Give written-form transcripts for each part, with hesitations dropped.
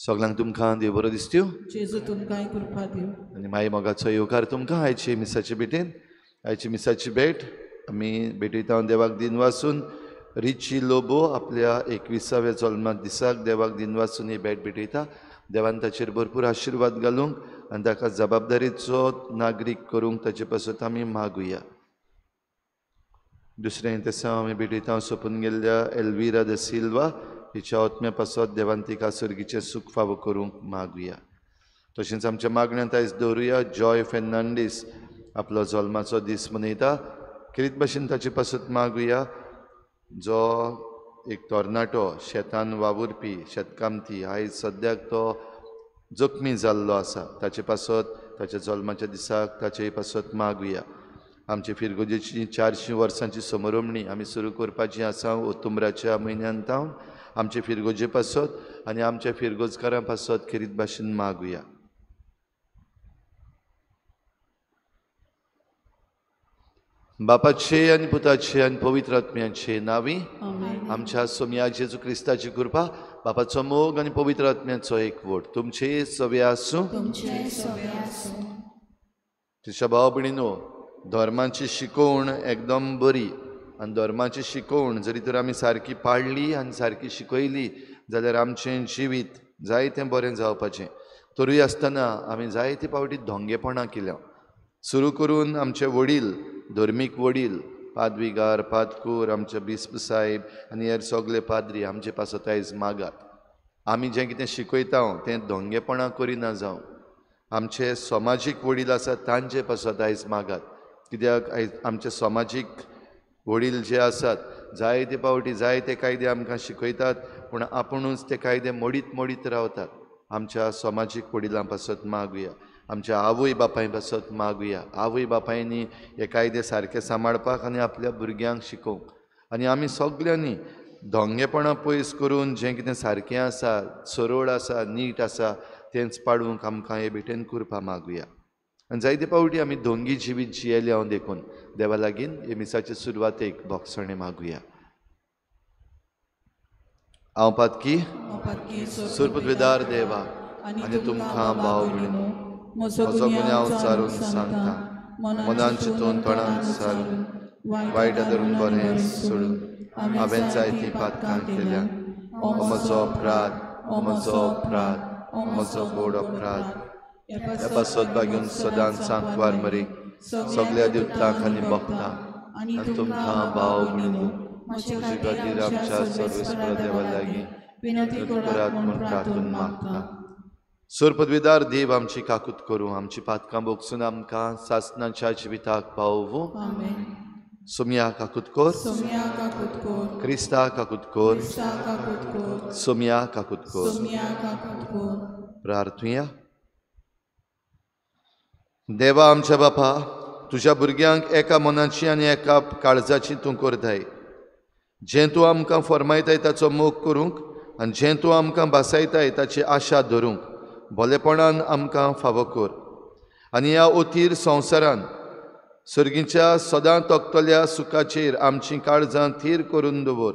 सगळ्यांक तुमकां देव बरो दिसत्यो, जेजू तुमकांय कृपा दिवं. आनी माई मोगाचो येवकार तुमकां आयचे मिसाचे भेटेन. आयची मिसाची भेट आमी भेटयता देवाक दिनवासून. रिची लोबो आपल्या 21व्या जल्मा दिसाक देवाक दिनवासून ही भेट भेटयता. देवान ताचेर भरपूर आशिर्वाद घालूंक आनी ताका जबाबदारीचो नागरीक करूंक ताचे पासत आमी मागुया. दुसरें तेसांव आमी भेटयता सोंपून गेल्ल्या एल्विरा the Silva हिच्या आत्म्या पासत देवान तिका सर्गीचें सूख फावो करूंक मागुया. तशेंच आमच्या मागण्यांत आयज दवरुया जॉय फेर्नांडीस आपलो जल्माचो दीस मनयता. खेरीत भाशेन ताचे पासत मागुया जो एक तरणाटो शेतान वावुरपी शेतकामती आयज सद्याक तो जखमी जाल्लो आसा ताचे पासत ताच्या जल्माच्या दिसाक ताचे पासत मागुया. आमचे फिरगोजेची 400 वर्सांची समरमणी आमी सुरू करपाची आसा ओतुंबराच्या म्हयन्यांत आमचे फिरगोजे पासत आनी आमच्या फिरगोजकारां पासत खेरीत भाशेन मागुया. बापाचे आनी पुताचे आनी पवित्र आत्म्याचे नांवी आमच्या सोमया जेजू क्रिस्ताची कृपा, बापाचो मोग आनी पवित्र आत्म्याचो एकवट तुमचे सवे आसूं. तुज्या भाव भयणीनो, धर्माची शिकोवण एकदम बरी आनी धर्माची शिकोवण जरी तर आमी सारकी पाळ्ळी आनी सारकी शिकयली जाल्यार आमचें जिवीत जायतें बरें जावपाचें. तरूय आसतना आमी जायते फावटी धोंगेपणां केल्या. सुरू करून आमचे वडील, धर्मीक वडील, पादविगार, पादकूर, आमचे बिस्प साहेब आनी हेर सगळे पाद्री आमचे पासत आयज मागात. आमी जें कितें शिकयता तें धोंगेपणां करिना जावं. आमचे समाजीक वडील आसात तांचे पासत आयज मागात. कित्याक आयज आमचे समाजीक वडील जे आसात जायते फावटी जायते कायदे आमकां शिकयतात पूण आपुणूच ते कायदे मोडीत मोडीत रावतात. आमच्या समाजीक वडिलां पासत मागुया. आमच्या आवय बापाय पासत मागुया. आवय बापायनी हे कायदे सारके सांबाळपाक आनी आपल्या भुरग्यांक शिकोवंक आनी आमी सगल्यांनी धोंगेपणां पयस करून जें कितें सारकें आसा, सरळ आसा, नीट आसा तेंच पाडूंक आमकां हे भेटेन कृपा मागुया. आनी जायते फावटी आमी धोंगी जिवीत जियेले हांव देखून देवा लागीं हे मिसाचे सुरवातेक भोगसणें मागुया. हांव पातकी सुरपदवेदार देवा आनी तुमकां भाव भयणीनो म्हजो गुन्यांव सारून सांगता, मनान चिंतून तोंडान सारून वायट धरून बरें सोडून हांवें जायतीं पातकां केल्या. हो म्हजो अपराध, हो म्हजो अपराध, हो म्हजो व्हड अपराध. ह्या पासत बागेवन सदांच सांकवार मरी सगल्या देवतांक आनी भक्तांक आनी तुमकां भाव भयणीनो म्हजे खातीर आमच्या सर्वेस्पर देवा लागीं विनंती करात म्हूण प्रार्थून मागता. सुरपदवीदार देव आमची काकूत करूं, आमची पातकां भोगसून आमकां सासनाच्या जिविताक पावोवं. सोमया काकूत कर, क्रिस्ता काकूत कर, सोमया काकूत कर. प्रार्थुया. देवा आमच्या बापा, तुज्या भुरग्यांक एका मनाची आनी एका काळजाची तूं करताय. जें तूं आमकां फर्मायताय ताचो मोग करूंक आनी जें तूं आमकां भासायताय ताची आशा धरूंक भलेपणान आमकां फावो कर आनी ह्या ओथीर संवसारान सर्गीच्या सदां तोखतल्या सुखाचेर आमचीं काळजां थीर करून दवर.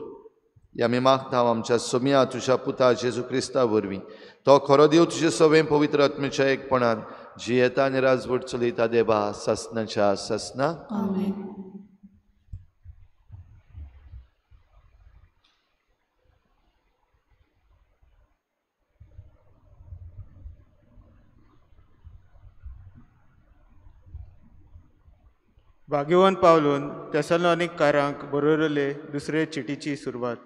ह्या आमी मागता आमच्या सोम्या तुज्या पुता जेजू क्रिस्ता वरवीं, तो खरो देव तुजे सवें पवित्र आत्म्याच्या एकपणान जियेता आनी राजवट चलयता देवा सासनाच्या सासना. आमेन. भाग्यवान पावलून तेसलोनिकारांक बरयल्ले दुसरे चिटीची सुरवात.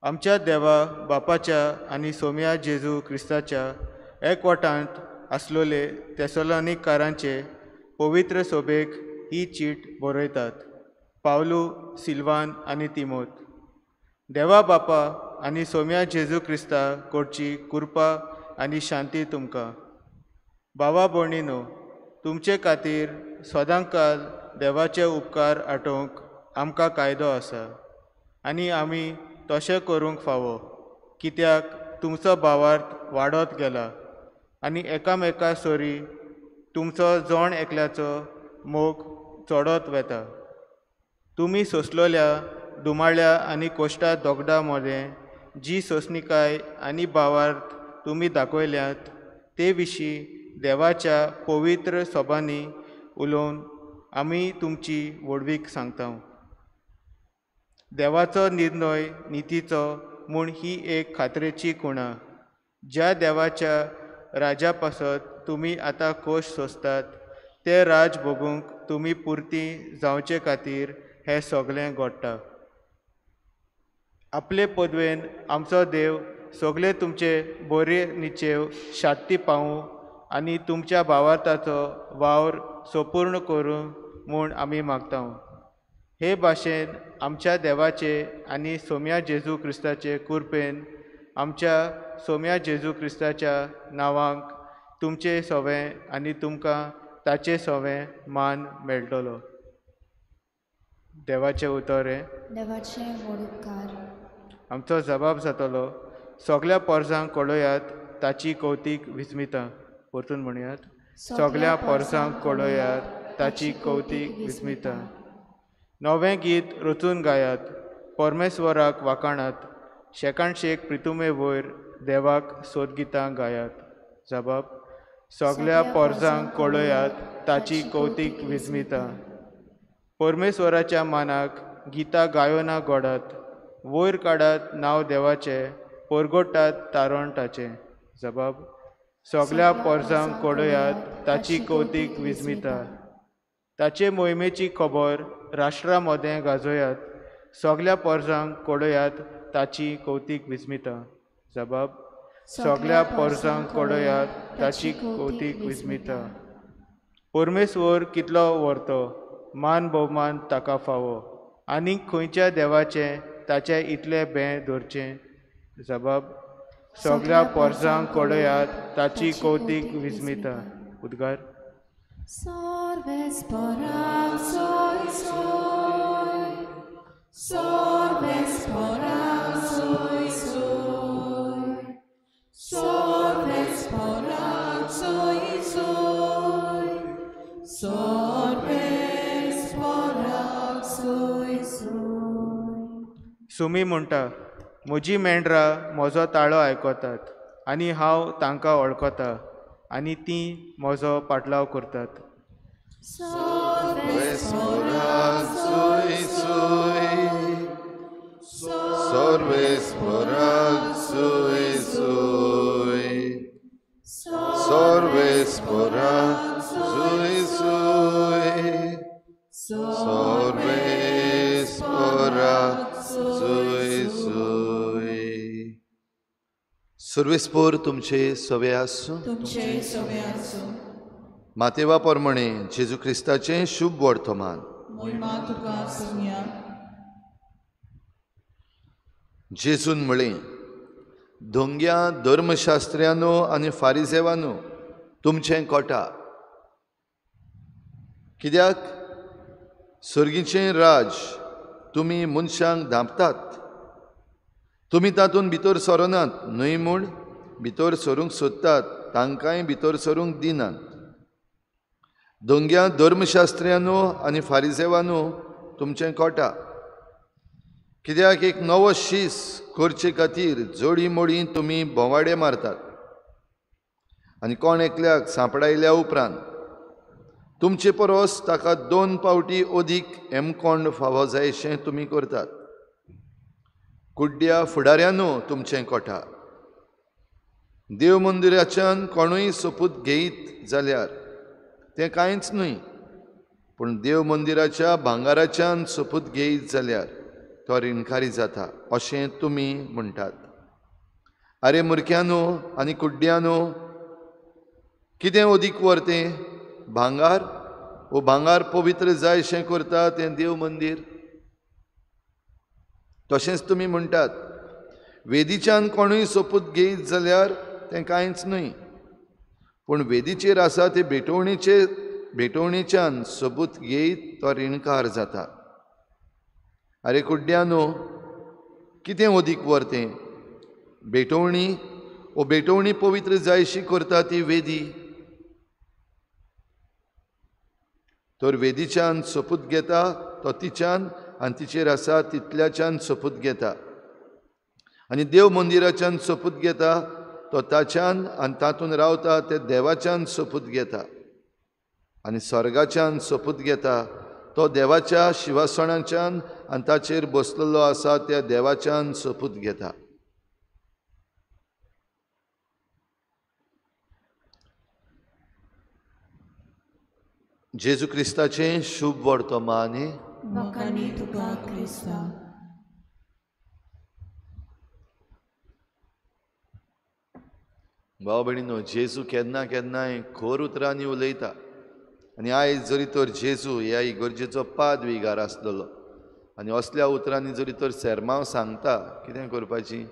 आमच्या देवा बापाच्या आनी सोम्या जेजू क्रिस्ताच्या एकवटांत आसलोले तेसलोनिकारांचे पवित्र सोबेक ही चीट बरयतात पावलू, सिल्वान आनी तिमोत. देवा बापा आनी सोम्या जेजू क्रिस्ता कडची कृपा आनी शांती तुमकां. बाबा भयणीनो, तुमचे खातीर सदांकाल देवाचे उपकार आठोवंक आमकां कायदो आसा आनी आमी तशें करूंक फावो, कित्याक तुमचो भावार्थ वाडत गेला आनी एकामेका सरी तुमचो जण एकल्याचो मोग चडत वेता. तुमी सोंसलोल्या दुमाळ्या आनी कोश्टा दोगडा मदें जी सोंसणिकाय आनी भावार्थ तुमी दाखयल्यात ते विशीं देवाच्या पवित्र सभांनी उलोवन आमी तुमची व्हडवीक सांगता. देवाचो निर्णय नितीचो म्हूण ही एक खात्रेची खुणा. ज्या देवाच्या राजा पासत तुमी आतां खोश सोंसतात तें राज भोगूंक तुमी पुरती जावचे खातीर हें सगळें घडटा. आपले पदवेन आमचो देव सगळे तुमचे बरे निचेव शांती पावूं आनी तुमच्या भावार्थाचो वावर संपूर्ण करूं म्हूण आमी मागता. हे भाशेन आमच्या देवाचे आनी सोम्या जेजू क्रिस्ताचे कृपेन आमच्या सोम्या जेजू क्रिस्ताच्या नांवाक तुमचे सवें आनी तुमकां ताचे सवें मान मेळटलो. देवाचें उतर हें. देवाचें व्हड उपकार. आमचो जबाब जातलो, सगळ्या पोरसांक कळयात ताची कौतीक विस्मिता. परतून म्हणयात, सगळ्या पोरसांक कळयात ताची कौतीक विस्मिता. नवें गीत रचून गायात, परमेश्वराक वाखाणात, शेकानशेक प्रितुमे वयर देवाक सोदगितां गायात. जबाब, सगळ्या पोरसांक कळयात ताची कौतीक विस्मिता. परमेश्वराच्या मानाक गितां गायोना गोडात, वयर काडात नांव देवाचें, परगोटात तारण ताचें. जबाब, सगळ्या पोरसांक कळयात ताची कौतीक विस्मिता. ताचे मोहिमेची खबर राष्ट्रा मदें गाजयात, सगळ्या पोरसांक कळयात ताची कौतीक विस्मिता. जबाब, सगळ्या पोरसांक कळयात ताची कौतीक विस्मिता. परमेश्वर कितलो व्हरतो, मान भोवमान ताका फावो, आनी खंयच्या देवाचें ताचें इतलें बें धरचें. जबाब, सगळ्या पोरसांक कळयात ताची कौतीक विस्मिता. उद्गार. सुमी म्हणटा, म्हजी मेंढरां म्हजो ताळो आयकतात आनी हांव तांकां वळखता आनी तीं म्हजो पाटलाव करतात. सर्वेस्पोर तुमचे सवे आसूं. तुमचे सवे आसूं. मातेवा प्रमाणे जेजू क्रिस्ताचें शुभ वर्तमान. मोहिमा तुका सोम्या. जेजून म्हळें, धोंग्या धर्मशास्त्र्यानो आनी फारिजेवानो, तुमचें कोटा, कित्याक सर्गीचें राज तुमी मनशांक धांपतात, तुमी तातूंत भितर सरनात न्हय म्हूण भितर सरूंक सोदतात तांकांय भितर सरूंक दिनात. दोंग्या धर्मशास्त्र्यांनो आनी फारिजेवानो, तुमचें कोटा, कित्याक एक नवो शीस करचे खातीर जोडी मोडी तुमी भोंवाडे मारतात आनी कोण एकल्याक सांपडायल्या उपरांत तुमचे परस ताका 2 पावटी अदीक हेमकोंड फावो जायशें तुमी करतात. कुड्ड्या फुडाऱ्यांनो, तुमचें कोटा, देव मंदिराच्यान कोणूय सोपूत घेयत जाल्यार तें कांयच न्हय, पूण देव मंदिराच्या भांगाराच्यान सोपूत घेयत जाल्यार तो रिणकारी जाता अशें तुमी म्हणटात. आरे मुरक्यानो आनी कुड्ड्यानो, कितें अदीक वर तें भांगार वो भांगार पवित्र जायशें करता तें देव मंदीर? तशेंच तुमी म्हणटात, वेदीच्यान कोणूय सोपूत घेयत जाल्यार तें कांयच न्हय, पूण वेदीचेर आसा ते भेटवणेच्यान सोबूत घेयत तो रिणकार जाता. आरे कुड्ड्यानो, कितें अदीक वर तें भेटवणी वो भेटवणी पवित्र जायशी करता ती वेदी? तर वेदीच्यान सोपूत घेता तो तिच्यान आनी तिचेर आसा तितल्याच्यान सोपूत घेता, आनी देव मंदिराच्यान सोपूत घेता तो ताच्यान आनी तातूंत रावता ते देवाच्यान सोपूत घेता, आनी स्वर्गाच्यान सोपूत घेता तो देवाच्या शिवासणाच्यान आनी ताचेर बसलेलो आसा त्या देवाच्यान सोपूत घेता. जेजू क्रिस्ताचें शुभ वर्तमान. बखाणी तुका क्रिस्ता. भाव भयणीनो, जेजू केन्ना केन्नाय खर उतरांनी उलयता आनी आयज जरी तर जेजू ह्या इगर्जेचो पादविगार आसलेलो आनी असल्या उतरांनी जरी तर सेर्मांव सांगता कितें करपाची,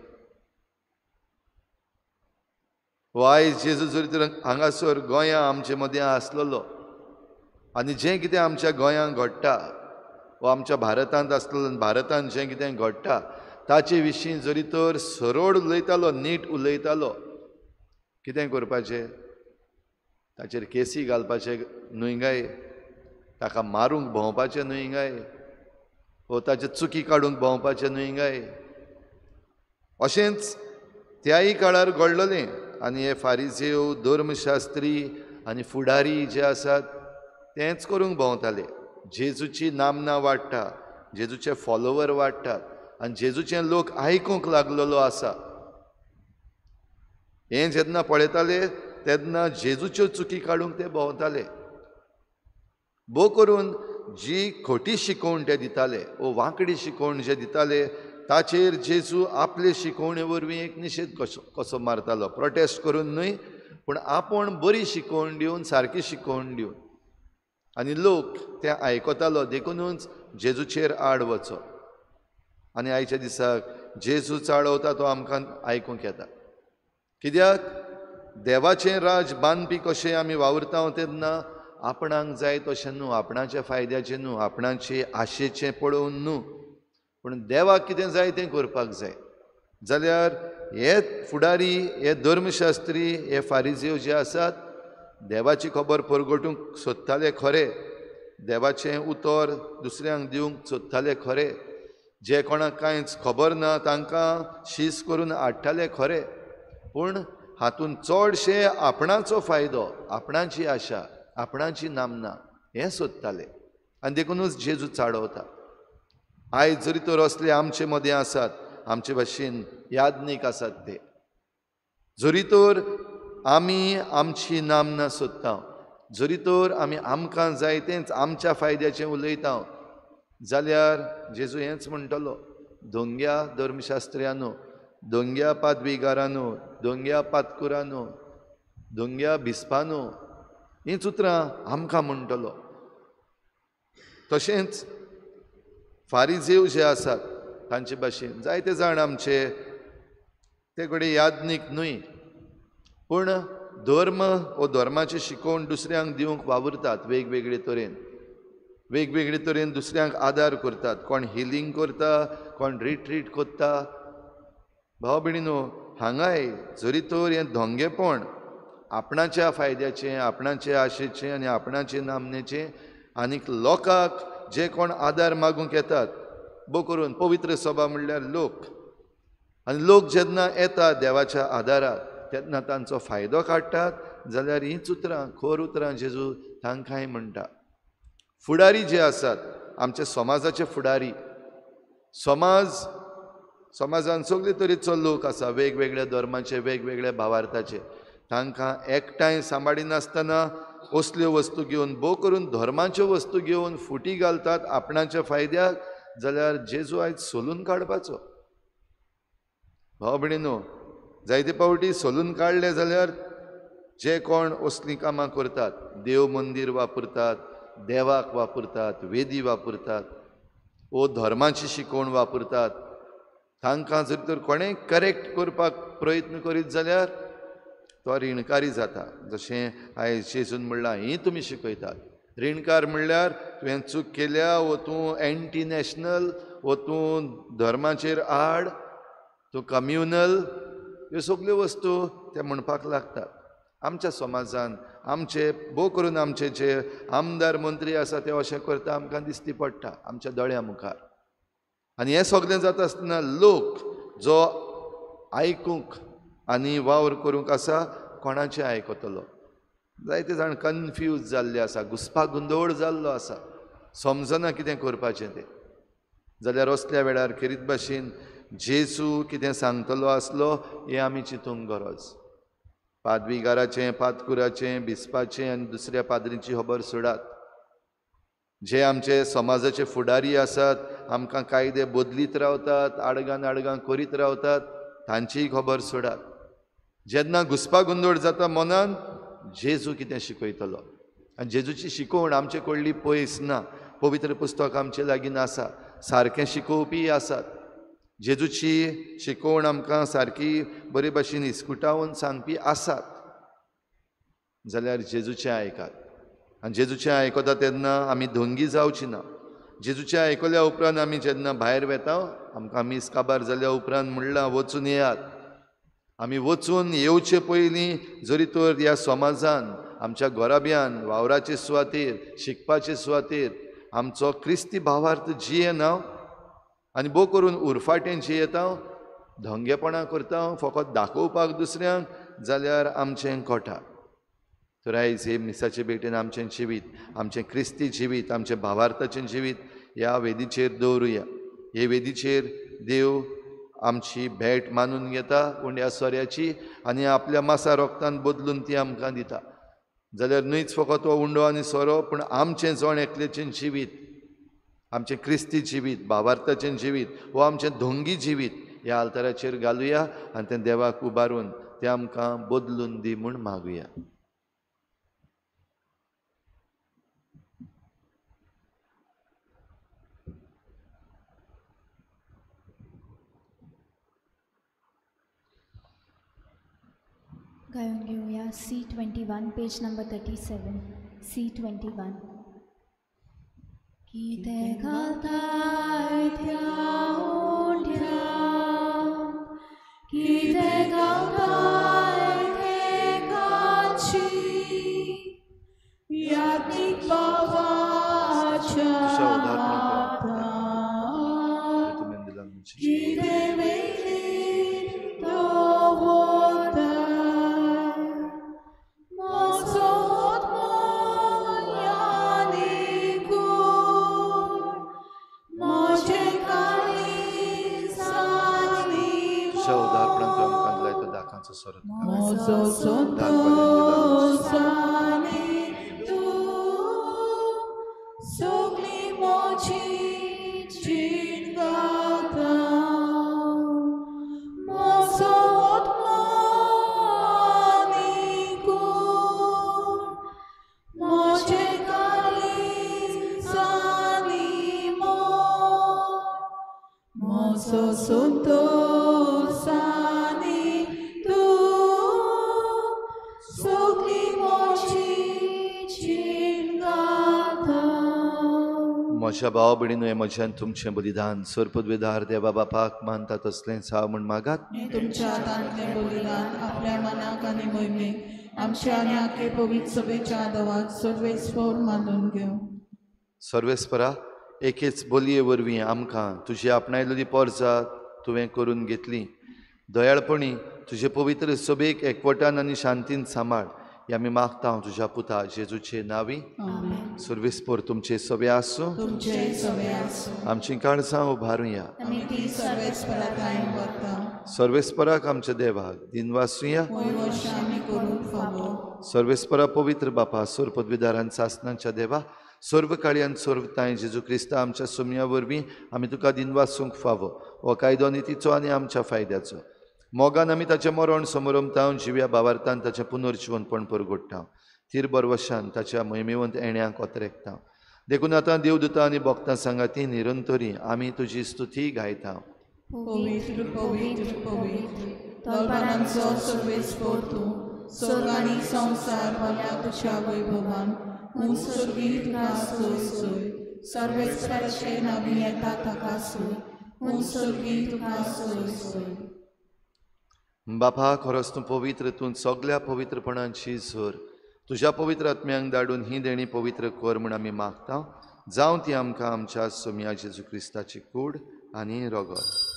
वो आयज जेजू जरी तर हांगासर गोंया आमचे मदें आसलेलो आनी जें कितें आमच्या गोंयांत घडटा वो आमच्या भारतांत आसलेलो आनी भारतांत जें कितें घडटा ताचे विशीं जरी तर सरळ उलयतालो, नीट उलयतालो, कितें करपाचें? ताचेर केसी घालपाचें न्हय गाय, ताका मारूंक भोंवपाचें न्हय गाय, वो ताचे चुकी काडूंक भोंवपाचें न्हय गाय. अशेंच त्याय काळार घडलेलें आनी हे फारिजेव, धर्मशास्त्री आनी फुडारी जे आसात तेंच करूंक भोंवताले. जेजूची नामना वाडटा, जेजूचे फॉलोवर वाडटात आनी जेजूचे लोक आयकूंक लागलेलो आसा. हें जेन्ना पळयताले तेन्ना जेजूच्यो चुकी काडूंक ते भोंवताले. भोव करून जी खोटी शिकवण ते दिताले वो वांकडी शिकवण जे दिताले ताचेर जेजू आपले शिकवणे वरवीं एक निशेध कसो मारतालो, प्रोटेस्ट करून न्हय पूण आपूण बरी शिकवण दिवन, सारकी शिकवण दिवन, आनी लोक ते आयकतालो. देखुनूच जेजूचेर आड वचो. आनी आयच्या दिसाक जेजू चाळवता तो आमकां आयकूंक येता. कित्याक देवाचें राज बांदपी कशें आमी वावुरता तेन्ना आपणाक जाय तशें न्हू, आपणाच्या फायद्याचें न्हू, आपणाचे आशेचें पळोवन न्हू, पूण देवाक कितें जाय तें करपाक जाय. जाल्यार हे फुडारी, हे धर्मशास्त्री, हे फारिजेव जे आसात देवाची खबर परगटूंक सोदताले खरें, देवाचें उतर दुसऱ्यांक दिवंक सोदताले खरें, जे कोणाक कांयच खबर ना तांकां शीस करून हाडटाले खरें, पूण हातूंत चडशे आपणाचो फायदो, आपणाची आशा, आपणाची नामना हें सोदताले. आनी देखुनूच जेजू चाडवता. आयज जरी तर असले आमचे मदें आसात, आमचे भाशेन याज्ञीक आसात ते, जरी तर आमी आमची नामना सोदता, जरी तर आमी आमकां जाय तेंच आमच्या फायद्याचें उलयता, जाल्यार जेजू हेंच म्हणटलो, दोंग्या धर्मशास्त्र्यांनो, दोंग्या पादविगारानो, दोंग्या पातकुरानो, दोंग्या भिस्पानो, हींच उतरां आमकां म्हणटलो. तशेंच फारिजेव जे आसात तांचे भाशेन जायते जाण आमचे ते कडेन याज्ञीक न्हय पूण धर्म वो धर्माची शिकवण दुसऱ्यांक दिवंक वावुरतात, वेगवेगळे तरेन, वेगवेगळे तरेन दुसऱ्यांक आदार करतात. कोण हिलींग करता, कोण रिट्रीट करता. भाव भयणीनो, हांगाय जरी तर हें धोंगेपण आपणाच्या फायद्याचें, आपणाचे आशेचें आनी आपणाचे नामनेचें आनीक लोकांक जे कोण आदार मागूंक येतात, भोव करून पवित्र सभा म्हणल्यार लोक, आनी लोक जेन्ना येता देवाच्या आदाराक तेन्ना तांचो फायदो काडटात जाल्यार हींच उतरां, खर उतरां जेजू तांकांय म्हणटा. फुडारी जे आसात आमच्या समाजाचे फुडारी, समाजान सगळे तरेचो लोक आसा, वेगवेगळ्या धर्माचे, वेगवेगळ्या भावार्थाचे, तांकां एकठांय सांबाळिनासतना असल्यो वस्तू घेवन, भोव करून धर्माच्यो वस्तू घेवन फुटी घालतात आपणाच्या फायद्याक, जाल्यार जेजू आयज सोलून काडपाचो. भाव भयणीनो, जायते फावटी सोलून काडले जाल्यार जे कोण असलीं कामां करतात, देव मंदीर वापरतात, देवाक वापरतात, वेदी वापरतात वो धर्माची शिकवण वापरतात, तांकां जर तर कोणें करेक्ट करपाक प्रयत्न करीत जाल्यार तो रिणकारी जाता. जशें आयज जेजून म्हणलां, हीं तुमी शिकयतात. रिणकार म्हणल्यार तुवें चूक केल्या वो तूं एंटी नॅशनल वो तूं धर्माचेर आड, तूं कम्युनल, ह्यो सगल्यो वस्तू ते म्हणपाक लागतात. आमच्या समाजान आमचे भोव करून आमचे जे आमदार मंत्री आसा ते अशें करता आमकां दिसती पडटा आमच्या दोळ्या मुखार. आनी हें सगळें जाता आसतना लोक जो आयकूंक आनी वावर करूंक आसा कोणाचें आयकतलो? जायते जाण कन्फ्यूज जाल्ले आसा, घुसपा गोंदळ जाल्लो आसा, समजना कितें करपाचें तें. जाल्यार असल्या वेळार खेरीत भाशेन जेजू कितें सांगतलो आसलो हें आमी चिंतूंक गरज. पादविगाराचें, पादकुराचें, बिस्पाचें आनी दुसऱ्या पाद्रींची खबर सोडात. जे आमचे समाजाचे फुडारी आसात, आमकां कायदे बदलीत रावतात, आडगां आडगां करीत रावतात, तांचीय खबर सोडात. जेन्ना घुसपा गोंदळ जाता मनान, जेजू कितें शिकयतलो? आनी जेजूची शिकवण आमचे कडली पयस ना, पवित्र पुस्तक आमचे लागीं आसा, सारकें शिकोवपीय आसात. जेजूची शिकवण आमकां सारकी बरे भाशेन इस्कुटावन सांगपी आसात. जाल्यार जेजूचें आयकात. आनी जेजूचें आयकता तेन्ना आमी धंगी जावची ना. जेजूचें आयकल्या उपरांत आमी जेन्ना भायर वेता, आमकां मीस काबार जाल्या उपरांत म्हणलां वचून येयात. आमी वचून येवचे पयलीं जरी तर ह्या समाजान, आमच्या घराब्यान, वावराचे सुवातेर, शिकपाचे सुवातेर आमचो क्रिस्ती भावार्थ जियेना आनी भोव करून उरफाटें जियेता, धंगेपणां करता फकत दाखोवपाक दुसऱ्यांक, जाल्यार आमचें कोटा. तर आयज हे मिसाचे भेटेन आमचें जिवीत, आमचें क्रिस्ती जिवीत, आमचें भावार्थाचें जिवीत ह्या वेदीचेर दवरुया. हे वेदीचेर देव आमची भेट मानून घेता उंड्या सोऱ्याची आनी आपल्या मासा रोगतान बदलून ती आमकां दिता. जाल्यार न्हयच फकत हो उंडो आनी सोरो, पूण आमचें जण एकल्याचें जिवीत, आमचें क्रिस्ती जिवीत, भावार्थाचें जिवीत वो आमचें धोंगी जिवीत ह्या आल्ताराचेर घालुया आनी तें देवाक उबारून तें आमकां बदलून दी म्हूण मागुया. गाऊन घेऊया C21 page number 37. C21. कितें घालताय त्या उंड्याक, कितें घालताय तेकाची, यादीक बाबाच्या हातान, कितें वेली तो वताय, म्हजो आत्मो आनी कूड, म्हजें काळीज आनी तुज्या उदारपणान तूं आमकां दिलाय तो दाखांचो सोरो म्हजो संतोश आनी तूं सगळी म्हजी जीण गाता, म्हजो आत्मो आनी कूड, म्हजें काळीज आनी मन, म्हजो संतोश आनी तूं सगळी म्हजी जीण गाता. म्हज्या भाव भयणीनो, हें म्हज्यान तुमचें बलिदान सर्पद्वेदार देवा बापाक मानता तसलेंच हांव म्हूण मागात। तुमच्या हातांतलें बलिदान आपल्या मनाक आनी मोहिमेक आमच्या आनी आखे पवित्र सभेच्या आदवाक सर्वेस्पर मानून घेवं। सर्वेस्परा, एकेच बोलये वरवीं आमकां तुजी आपणायलेली पोरसा तुवें करून घेतली। दयाळपणी तुजे पवित्र सभेक एकवटान आनी शांतीन सांबाळ, हे आमी मागता तुज्या पुता जेजूचे नांवी। सर्वेस्पर तुमचे सभे आसूं, आमची काळजां उबारुया। सर्वेस्पराक आमच्या देवाक दिनवासुया। सर्वेस्परा पवित्र बापा, सर्व पदवीदारान सासनाच्या देवा, सर्व काळयान सर्व तांय जेजू क्रिस्ता आमच्या सुमया वरवीं आमी तुका दिनवासूंक फावो। हो कायदो नितीचो आनी आमच्या फायद्याचो। मोगान आमी ताचें मरण समरमता, जिव्या भावार्थान ताचें पुनर्जिवनपण परगोडटा, थीर बरवशान ताच्या मोहिमेवंत येण्याक ओतरेकता। देखून आतां देवदूता आनी भक्तां सांगाती निरंतरी आमी तुजी स्तुती गायता। पवित्र पवित्र पवित्र दरबारांचो सर्वेस्पर तूं, स्वर्ग आनी संवसार भरला तुज्या वैभवान। उंच स्वर्गी तुका सोय सोय, सर्वेस्पराचे नांवी येता ताका सोय, उंच स्वर्गी तुका सोय सोय। बापा, खरोच तूं पवित्र, तूं सगळ्या पवित्रपणाची झर। तुज्या पवित्र आत्म्यांक धाडून ही देणी पवित्र कर म्हूण आमी मागता। जावं ती आमकां आमच्या सोम्या जेजू क्रिस्ताची कूड आनी रगत।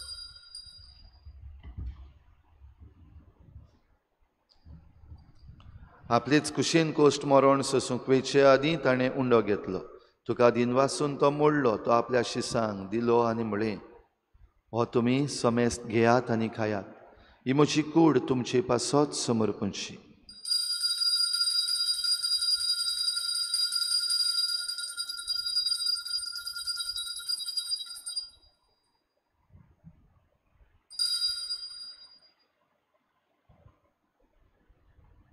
आपलेच कुशीन कोश्ट मरण सोसूंक वेचे आदीं ताणें उंडो घेतलो, तुका दिनवासून तो मोडलो, तो आपल्या शिसांक दिलो आनी म्हळें, हो तुमी समेस्त घेयात आनी खायात, ही म्हजी कूड तुमचे पासत समर्पणची।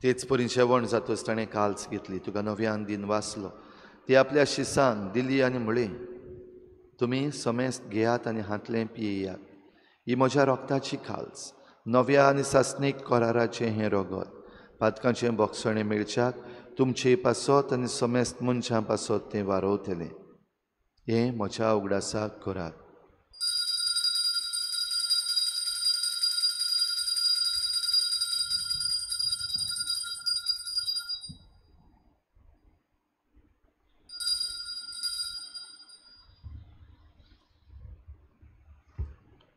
तेच परी जेवण जातच ताणें काल्स घेतली, तुका नव्यान दिन वाचलो, ती आपल्या शिसांक दिली आनी म्हळें, तुमी समेस्त घेयात आनी हांतलें पियेयात, ही म्हज्या रोगताची काल्स, नव्या आनी सासणीक कराराचें हें रगत, पातकांचें बोगसणें मेळच्याक तुमचे पासत आनी समेस्त मनशां पासत तें वारोवतलें। हें म्हज्या उगडासाक करात।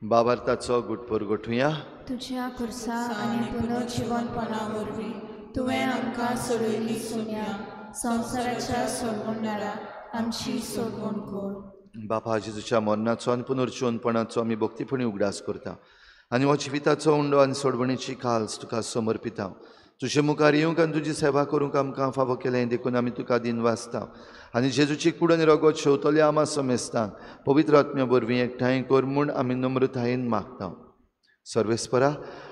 बाबार्थाचो गुटपोर गोठुया। तुज्या खुर्सा आनी पुनर्जिवनपणा वरवीं तुवें आमकां सोडयली सोम्या, संवसाराच्या सोडवणदारा आमची सोडवण कर। बापा, जेजूच्या मरणाचो आनी पुनर्जिवनपणाचो आमी भक्तीपणी उगडास करता आनी हो जिविताचो उंडो आनी सोडवणेची काल्स तुका समर्पिता। तुजे मुखार येवंक आनी तुजी सेवा करूंक आमकां फावो केलें, देखून आमी तुका दिनवासता आनी जेजूची कूड आनी रगत शेवतले आमा समेस्तांक पवित्र आत्म्या वरवीं एकठांय कर म्हूण आमी नम्रतायेन मागता। सर्वेस्परा,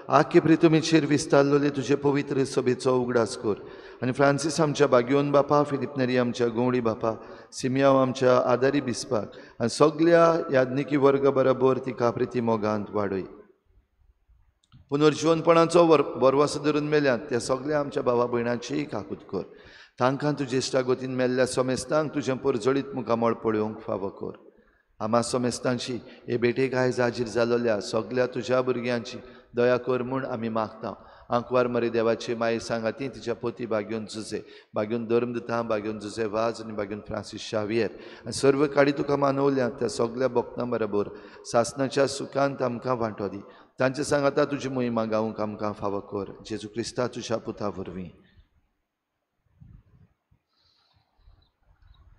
आखे प्रितुमीचेर विस्तारलेले तुजे पवित्र सभेचो उगडास कर आनी फ्रांसीस आमच्या बागयोन बापा, फिलिप नेरी आमच्या गवळी बापा, सिमियाव आमच्या आदारी बिस्पाक आनी सगल्या याज्ञिकी वर्ग बरोबर तिका प्रिती मोगांत वाडय। पुनर्जिवनपणाचो बरवासो धरून मेल्यात त्या सगल्या आमच्या भावा भयणांचीय काकूत कर। तांकां तुजे इश्टागतीन मेल्ल्या समेस्तांक तुजें परजळीत मुखामळ पळोवंक फावो कर। आमा समेस्तांची हे भेटेक आयज हाजीर जालोल्या सगल्या तुज्या भुरग्यांची दया कर म्हूण आमी मागता। आंकवार मरे देवाची माये सांगाती तिच्या पोती बागयोन जुजे, बागयोन धर्म दिता, बागयोन जुजे वाज आनी बागयोन फ्रांसीस शावियर आनी सर्व काडी तुका मानवल्या त्या सगल्या भक्तां बरोबर सासनाच्या सुखांत आमकां वांटो दी। तांचे सांगाता तुजी मोहिमा गावंक आमकां फावो कर, जेजू क्रिस्ता तुज्या पुता वरवीं।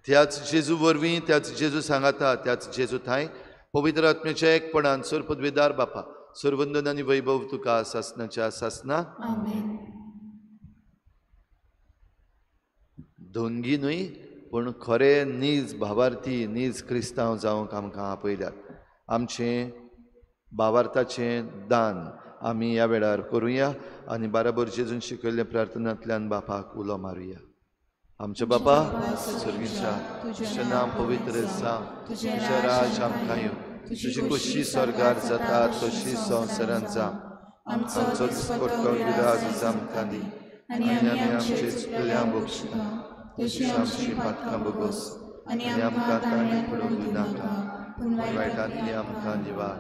त्याच जेजू वरवीं, त्याच जेजू सांगाता, त्याच जेजू थांय पवित्र आत्म्याच्या एकपणान सर्वपदवीदार बापा, सर्वंदन आनी वैभव तुका सासनाच्या सासना। आमेन। दोनगी न्हय पूण खरे नीज भावार्थी, नीज क्रिस्तांव जावंक आमकां आपयल्यात। आमचें भावार्थाचें दान आमी ह्या वेळार करुया आनी बाराबर जेजून शिकयल्ल्या प्रार्थनांतल्यान बापाक उलो मारुया। आमच्या बापा स्वर्गीच्या, तुजें नांव पवित्र जावं, तुजें राज आमकां येवं, तुजी खोशी स्वर्गार जाता तशी संवसारांत जावं। आमचो दिसपट्टो विराज आमकां दी आनी आमी आमचे चुकल्या भोगशिता तशी आमची पातकां भोगोस, आनी आमकां ताणें पडूंक दिनाका, पूण वायटांतली आमकां निवार.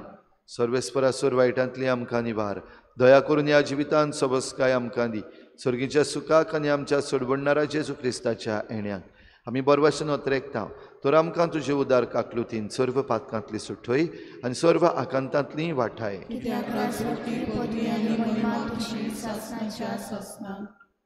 सर्वेस्परासोर वायटांतली आमकां निवार. दया करून ह्या जिवितांत सबसकाय आमकां दी. सर्गीच्या सुखाक आनी आमच्या सोडवणणारा जेजू क्रिस्ताच्या येण्याक आमी बरवाशन ओतरेकता. तर आमकां तुजे उदार काकलुतीन सर्व पातकांतली सुठय आनी सर्व आकांतांतली वाठाय.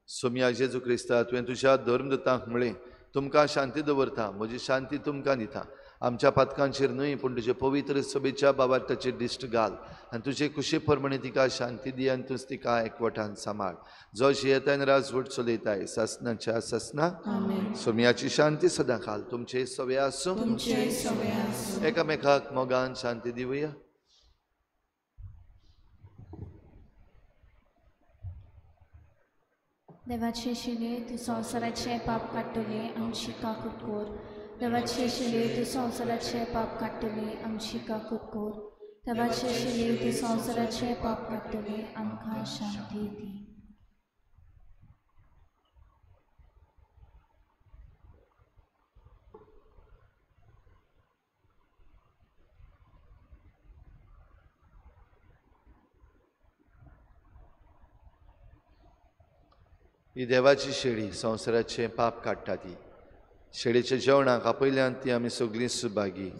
सोम्या जेजू क्रिस्ता, तुवें तुज्या धर्मदूतांक म्हळें, तुमकां शांती दवरता, म्हजी शांती तुमकां दिता. आमच्या पातकांचेर न्हय पूण तुजे पवित्र सभेच्या बाबार्थाचेर दिश्ट घाल आनी तुजे कुशे प्रमाणे तिका शांती दी आनी तूंच तिका एकवटान सांबाळ. जो जियेताय राजवट चलयताय सासनाच्या सासना. सोम्याची शांती सदां खाल तुमचे सवे आसूं. एकामेकाक मोगान शांती दिवया. देवाचे शिले तूं संवसाराचें पाप काडटलें आमची काकूट कर. देवाचे शिले तूं संवसाराचें पाप काडटलें आमची काकूट कर. देवाचे शिले तूं संवसाराचें पाप काडटलें आमकां शांती दी. ही देवाची शेळी संवसाराचें पाप काडटा. ती शेळीच्या जेवणाक आपयल्यान ती आमी सगळीं सुभागी.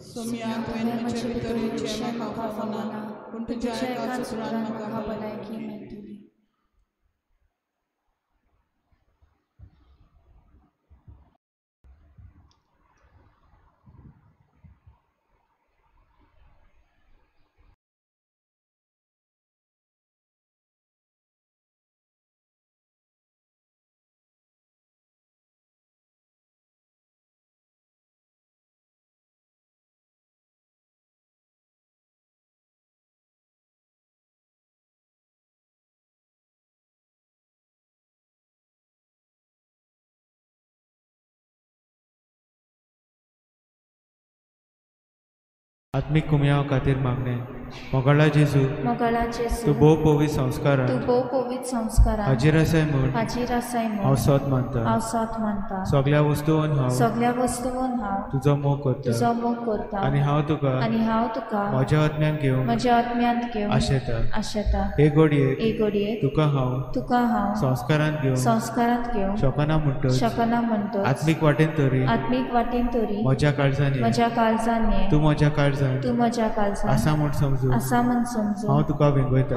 आत्मीक कुमयाव खातीर मागणें. मोगाळा जेजू, तूं भोव पवित्र संस्कारान हाजीर आसाय म्हूण हांव सोत मानता. सगळ्या वस्तून हांव तुजो मोग करता आनी हांव तुका म्हज्या आत्म्यांत घेवन आशेता. हे घडयेक तुका हांव संस्कारांत घेवन शकना म्हणटच आत्मीक वाटेन तरी म्हज्या काळजान ये, तूं म्हज्या काळजान आसा म्हूण समजू हांव तुका वेंगयता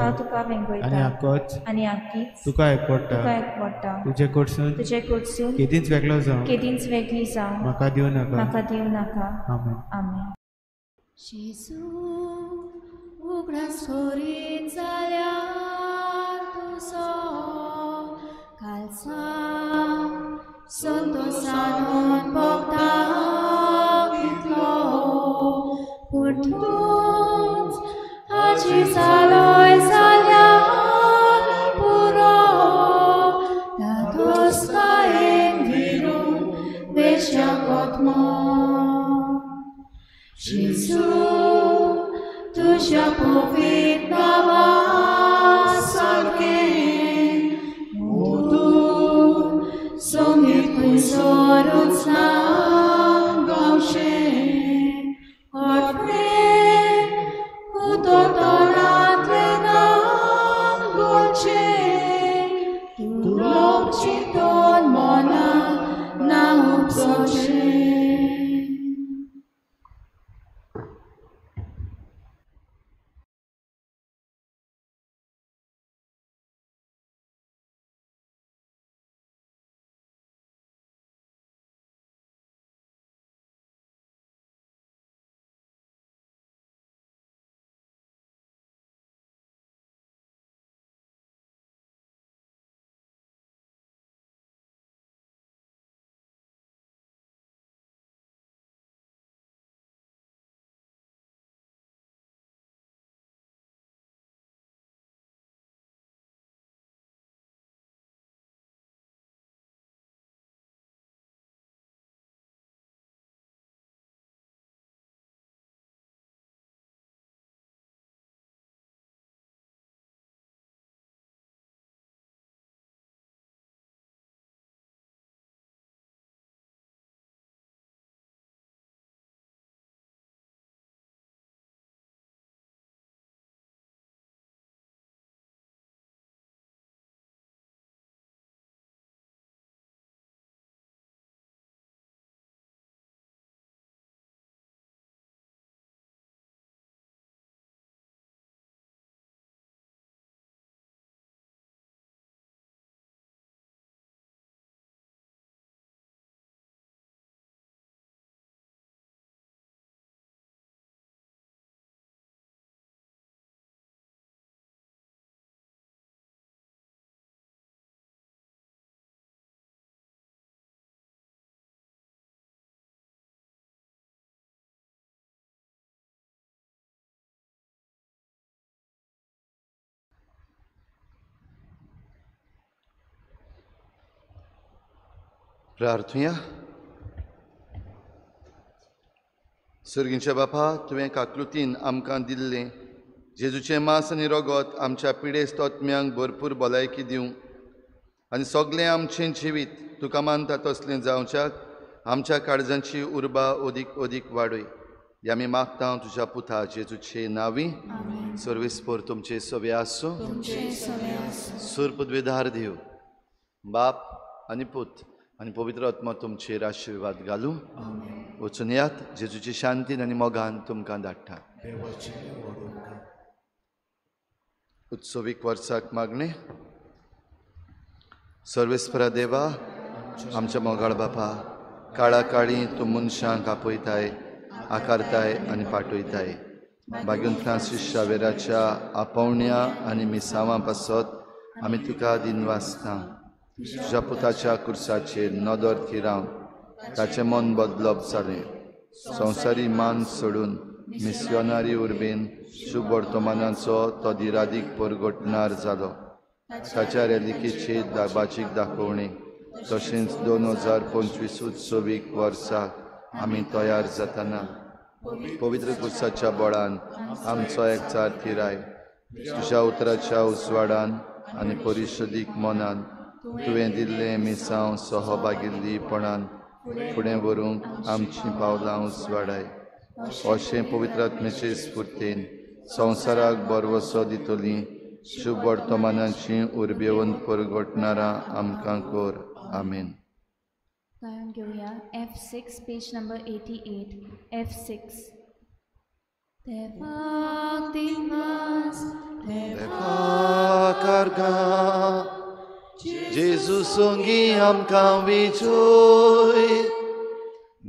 आनी आकीच तुका एकवटा. तुजे कडसून केदींच वेगळो जावं म्हाका दिवं नाका. आमेन. आमेन. जेजू उगडास करीत जाल्यार तुजो कालसा संतोसान भोगता कितलो पूण तूंच हाजीर जालोय जाल्यार पुरो धादोसकायेन विरून वेश्याक आत्मो. जेजू तुज्या पवित्र नांवा सारकें मधूर संगीत खंयसरूच ना गावचें. अर्पें उतोतोरांतलें ना गोडचें तूं लोक चिंतून मनाक ना उपसचें. प्रार्थुया. सर्गींच्या बापा, तुवें काकलुतीन आमकां दिल्लें जेजूचें मांस आनी रगत आमच्या पिडेस्त आत्म्यांक भरपूर भलायकी दिवं आनी सगळें आमचें जिवीत तुका मानता तसलें जावच्याक आमच्या काळजांची उर्बा अदीक अदीक वाडय. हे आमी मागता तुज्या पुता जेजूचे नांवी. सर्वेस्पर तुमचे सवे आसूं. सूर पदवेदार देव बाप आनी पूत आनी पवित्र आत्मा तुमचेर आशिर्वाद घालूं. वचून यात, जेजूची शांतीन आनी मोगान तुमकां धाडटा. उत्सवीक वर्साक मागणें. सर्वेस्परा देवा, आमच्या मोगाळ बापा, काळा काळी तूं मनशांक आपयताय, आकारताय आनी पाठयताय. बागून फ्रांसीस शावेराच्या आपोवण्या आनी मिसांवां पासत आमी तुका दिनवासता. तुज्या पुताच्या कुर्साचेर नदर थिरावन ताचें मन बदलप जालें. संवसारी मान सोडून मिस्योनारी उर्बेन शुभ वर्तमानाचो तो दिरादीक परगटणार जालो. ताच्या रेलिकेचे दाबाचीक दाखोवणी तशेंच 2025 उत्सवीक वर्सा आमी तयार जातना पवित्र कुर्साच्या बळान आमचो एकचार थिराय. तुज्या उतराच्या उजवाडान आनी परिशदीक मनान तुवें दिल्लें मिसांव सहभागिल्लीपणान फुडें व्हरूंक आमचीं पावलां उजवाडाय. अशें पवित्र आत्म्याचे स्फुर्तीन संवसाराक बरवसो दितली शुभ वर्तमानाची उर्बेवन परगटणारां आमकां कर. आमेन. गायन घेवया F6 page number 88. F6. देवाक दिनवास, देवाक आर्गां, जेजू संगी आमकां विजय.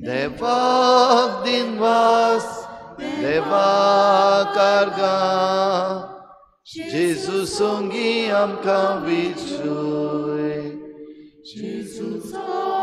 देवाक दिनवास, देवाक आर्गां, जेजू संगी आमकां विजय. जेजूचो